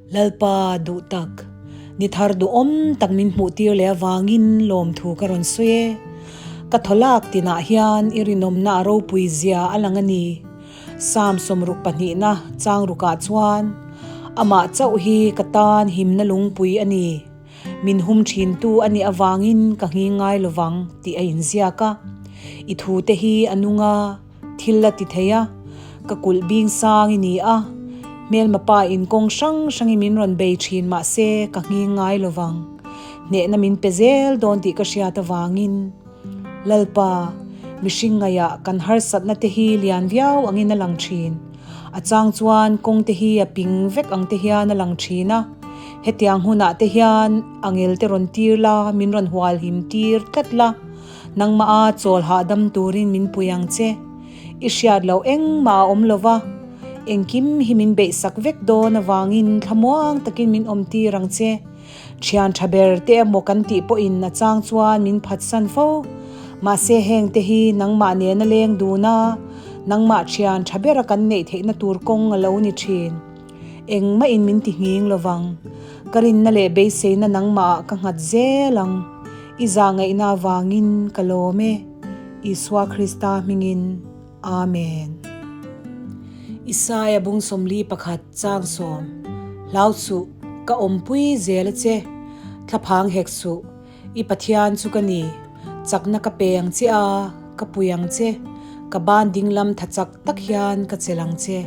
Lalpa duh tak, ni thar duhawm tak min hmuh tir leh avangin lawmthu ka rawn sawi e. Ka thawlak tinah hian i rinawmna a ropui zia a lang a ni. Psalm sawmruk pahnihna chang rukah chuan, Amah chauh hi ka tan himna lungpui a ni. Min hum thintu a nih avangin ka nghing ngai lovang tih a inziak a. I thute hi a nung a. Thil la ti thei a, ka kulh bing sang i ni a, hmelma pa in kawng hrang hrangin min rawn bei thin mahse ka nghing ngai lo vang. Hnehna min pe zel dawn tih ka hriat avangin Lalpa, mihring ngaihah kan harsatna te hi lian viau angin a lang thin. A chang chuan kawng te hi a ping vek ang te hian a lang thin a, hetiang hunah te hian angel te rawn tir la, min rawn hualhim tir tlat la. Nangmah a chawl hahdam turin min pui ang che. I hriat loh engmah a awm lo va, engkim hi min beihsak vek dawn avangin thlamuang takin min awm tir ang che. Thian tha ber te emaw kan tih pawhin a chang chuan min phatsan fo. Mahse heng te hi nangmah nena leng dun a, nangmah thian tha bera kan neih theihna tur kawng a lo ni thin. Engmah in min ti nghing lo vang. Ka rinna leh beiseina nangmah ah ka nghat zel ang. I zahngaihna avangin ka lawm e, Isua Krista hmingin. Amen. Isaia bung sawmli pakhat chang sawm, Hlau suh, ka awmpui zel a che, thlaphang hek suh, i Pathian chu ka ni, chakna ka pe ang che a, ka pui ang che, ka ban dinglam tha chak tak hian ka chelh ang che.